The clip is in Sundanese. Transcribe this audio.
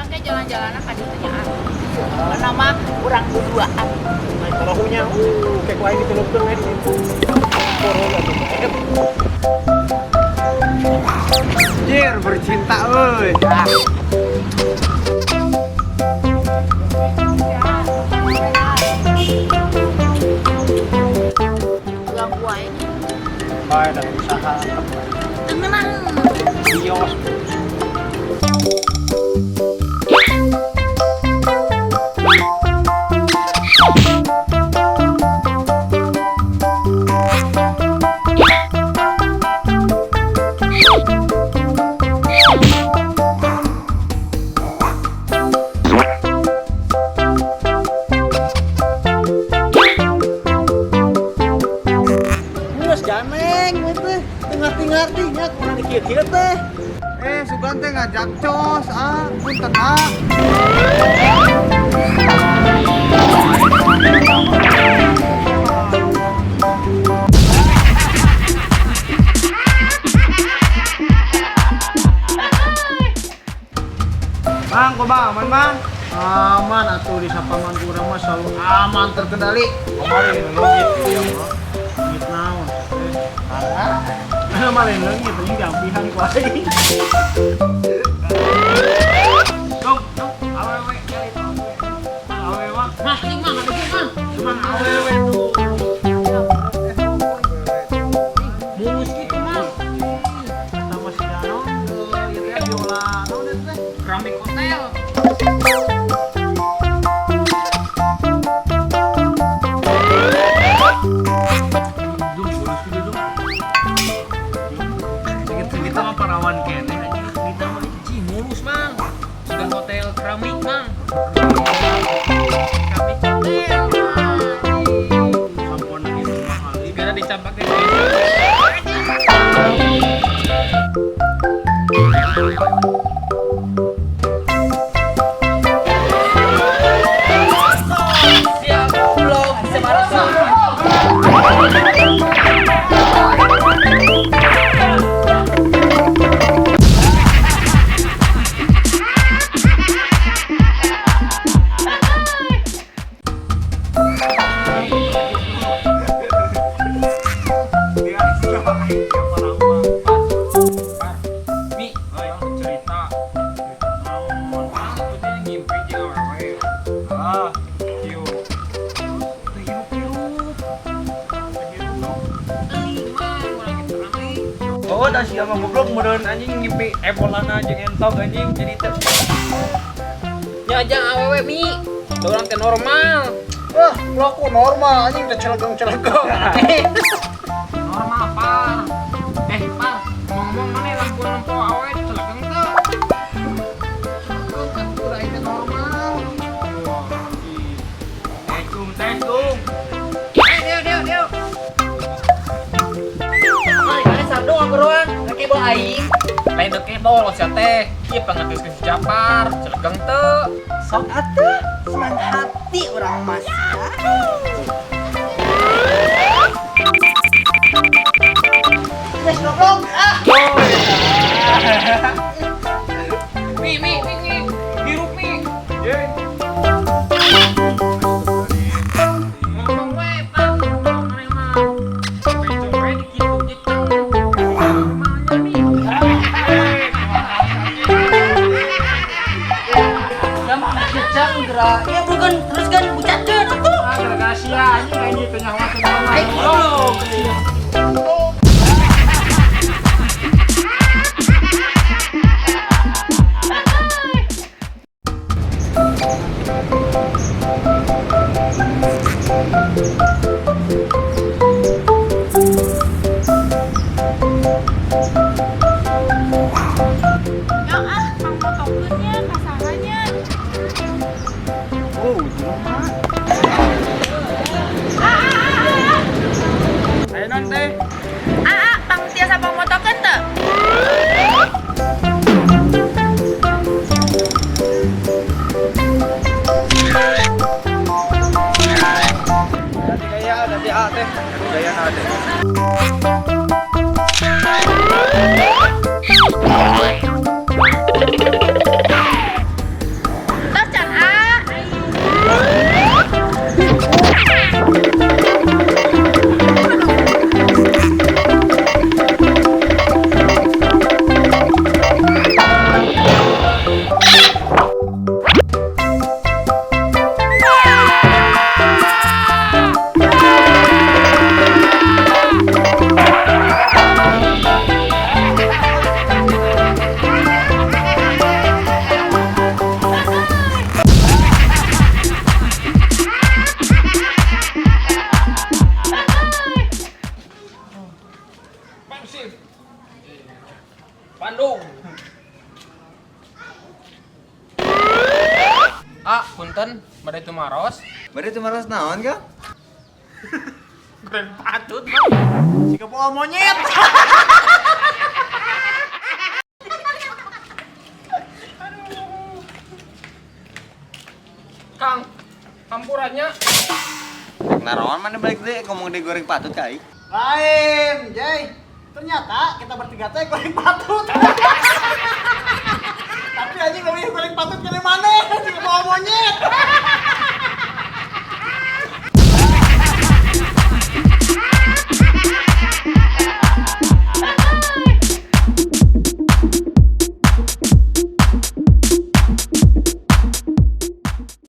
Oke, jalan-jalan ka ditu nya. Karena mah urang berduaan. Naik perahunya, kayak ku aing ditelupkeun we di situ. Poro atuh. Jir bercinta euy. Ah. Ganggu aing. Bae da usaha. Tenang. Kios. Geus ganeng we teh. Teu ngarti-ngarti nya kurang dikieu-kieu teh. Sugan teh ngajak cos, ah, punten ah. Bang, kok bang, aman bang? Aman atuh di sapaman urang mah selalu aman terkendali. Kemarin leungit ya mah. Leungit naon? Kemarin leungit anjing diampihan ku aing. Dong, dong, awewe kali itu. Awewe mah. Nah, ini mah ngadegin mah. Cuma awewe tuh. Mulus gitu mah. Sama si Dano, ieu teh biola naon eta teh? Keramik hotel. Dung, mulus gitu dong. Segitu mah parawan keneh anjing. Kita mah cih mulus mang. Sudah hotel keramik mang. Keramik hotel. Sampon gitu mahal. Karena dicampak ke Siap goblok bisa Dia sama aing yang parawan. Mi, orang cerita. Aku teh ngimpi jeung awewe. Ah, Kieu. Teu hirup-hirup. Teuing mah, urang ge terang. Oh, dah sia mah goblok meureun anjing ngimpi ebolana jeung entog anjing jadi teh. Nya aja awewe mi. Da urang teh normal. Wah, pelaku normal anjing teh celegong-celegong. Normal par. Par, ngomong mana lampu lampu awewe celegeng teu? Celegong kan udah aing teh normal. Wah, anjing. Tum, tes tum. Dia dia dia. Mari mana sardo ngabroan, ngakebo aing. Lain teu kebol sia teh. Ieu pangageuskeun si Japar, celegeng teu. Sok atuh, senang hati orang mas ya. Geus goblok ah. Mi mi mi mi. Hirup mi. Ye. Ngomong we, Pak. Ngomong maneh mah. Cope-cope dikitu gitu. Normalnya mi. Sama jejak gerak. Ya bukan terus kan bucatkeun atuh. Ah, gara-gara sia anjing aing teh nyaho teh normal. Aing goblok. Ya ah, pangmotokeun nya kasarannya. Oh, jelema. Ah, ah, ah, ah. Ayo non teh. Ah, ah, pang tiasa pangmotokeun teu? Jadi kayak Punten, bade tumaros. Bade tumaros naon, Kang? Goreng patut. Siga boa monyet. Kang, hampurannya. Rek naraon mana balik deui ngomong di goreng patut ka aing. Lain, Jay. Ternyata kita bertiga teh goreng patut. Tapi anjing lebih goreng patut kali mana? Siga boa monyet.